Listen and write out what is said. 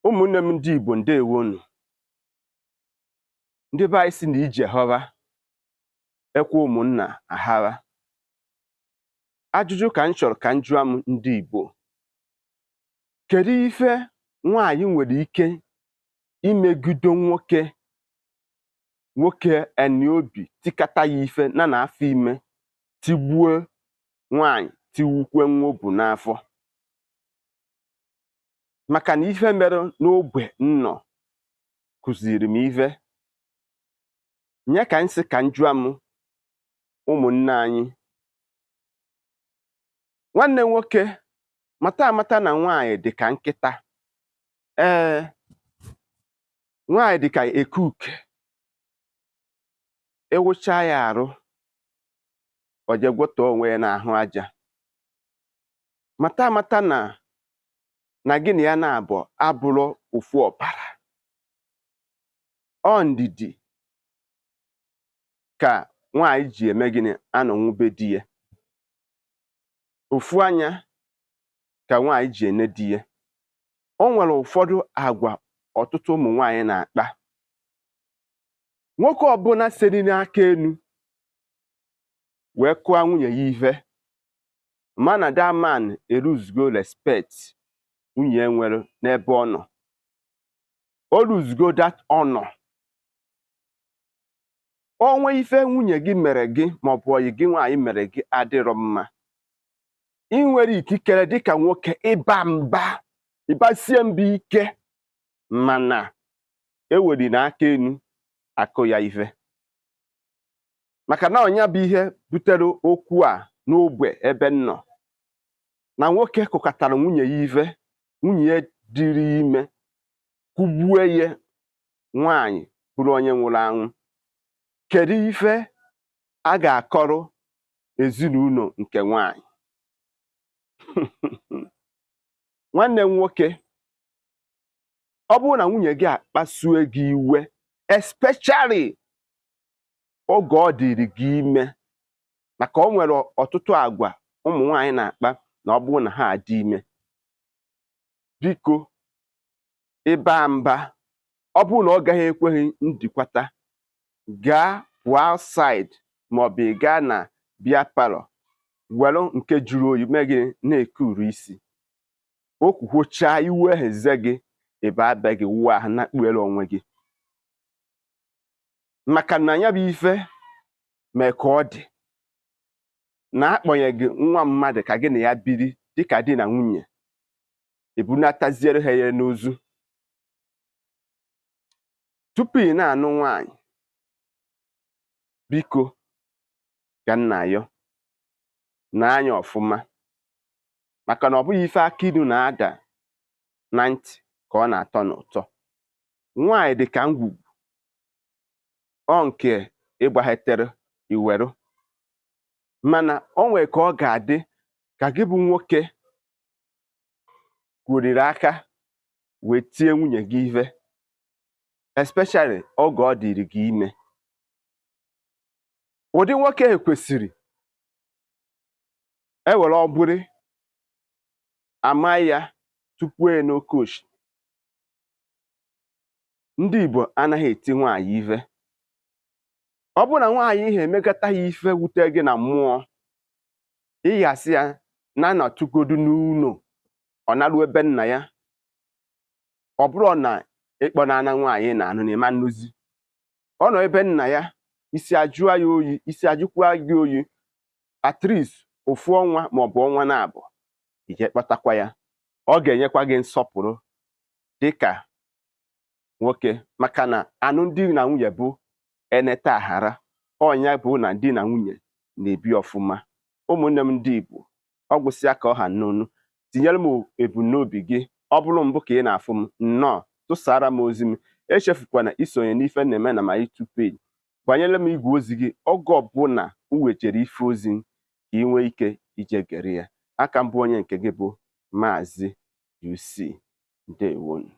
Ụmụnne m ndị Igbo, ndewonu. Ndị be anyị sị na ije họra ekwe ụmụnna aghara. Ajụjụ ka m chọrọ ka m jụọ m ndị Igbo: kedu ife nwaanyị nwere ike imegido nwoke, nwoke eni obi tikata ya ife na na afọ ime tigbuo nwaanyị, tiwukwe nwa o bu n'afọ? Maka na ife mere n'ogbe nnọ kụziri m ife nye ka m sị ka m jụọ m ụmụnne anyị. Nwanne nwoke, mata amata na nwaanyị dị ka nkịta. Ee, nwaanyị dị ka ekuke, ewụcha ya arụ o je gwọtọọ onwe ya n'ahụ aja. Mata amata na gị na ya na-abụ abụrụ ofu ọbara. Ọ ndidi ka nwaanyị ji eme gịnị anọnwube di ya. Ofu anya ka nwaanyị ji ene di ya. O nwere ụfọdụ agwa ọtụtụ ụmụ nwaanyị na-akpa. Nwoke ọbụla seri n'aka enu wee kụọ nwunye ya ife, ma na that man eruzugo respect nwunye ya nwere n'ebe ọ nọ. O luzugo that honor. O nwee ife nwunye gị mere gị maọbụ ọyị gị nwaanyị mere gị adịrọ mma, ị nwere ikikere dịka nwoke ịba mba, ịbasie mba ike, mana eweli n'aka enu akụ ya ife. Maka na ọnya bụ ihe butere okwu a n'ogbe ebe m nọ, na nwoke kụkatara nwunye ya ife, nwunye ya dịrị ime, kwụgbue ya, nwaanyị bụrụ onye nwụrụ anwụ. Kedu ife a ga-akọrọ ezinụlọ nke nwaanyị? Nwanne m nwoke, ọ bụrụ na nwunye gị akpasue gị iwe, especially oge ọ dịrị gị ime, maka o nwere ọtụtụ agwa ụmụ nwaanyị na-akpa na ọ bụrụ na ha adị ime, biko ịba mba, ọ bụrụ na ọ gaghị ekweghị njikwata, gaa pụọ outside maọbụ ị gaa na beer parlour, were nke jụrụ oyi mee gịnị na-ekuru isi. O kwukwochaa iwe ahụ gị, ịba be gị wụọ ahụ nakpuere onwe gị. Maka na ya bụ ife mee ka ọ dị na akpọnye gị nwa mmadụ ka gị na ya biri dịka di na nwunye, ebunataziere ha ya n'ozu. Tupu ị na-anụ nwaanyị, biko ka m na-ayọ naa anya ọfụma, maka na ọ bụghị ife akị ilu na-ada na ntị ka ọ na-atọ n'ụtọ. Nwaanyị dị ka ngwugwu, ọ nke ịgbaghetere iweru, mana o nwee ka ọ ga-adị ka gị bụ nwoke kwuriri aka wee tie nwunye gị ife, especially oge ọ dịrị gị ime. Ụdị nwoke kwesịrị ewere ọbụrị ama ya tupu e n'oke osimiri. Ndị Igbo anaghị eti nwaanyị ife. Ọ bụrụ na nwaanyị ihe emekata ya ife wute gị na mmụọ, ị ga-asị ya na anọtụgodu n'ụlọ, ọ naruo ebe nna ya. Ọ bụrụ na ịkpọnana nwaanyị na-anụ na ịma nnuzi, ọ nọ ebe nna ya, isi ajụọ ya oyi, isi ajụkwa gị oyi, at least ofu ọnwa maọbụ ọnwa na-abụ, ije kpọtakwa ya. Ọ ga-enyekwa gị nsọpụrụ dịka nwoke, maka na alụmdi na nwunye bụ eneta aghara. Ọnya bụ na di na nwunye na-ebi ọfụma. Ụmụnne m ndị Igbo, ọ gwụsịa ka ọ ha n'onu. Tinyere m ebumnobi gị. Ọ bụrụ mbụ ka ị na-afụ m, nnọọ, tụsara m ozi m. Echefukwana isonye n'ife na-eme na my YouTube page. Gbanyere m igwe ozi gị oge ọbụla m wejere ife ozi ka ị nwee ike ije gere ya. Aka mbụ onye nke gị bụ Maazị UC. Ndewonu.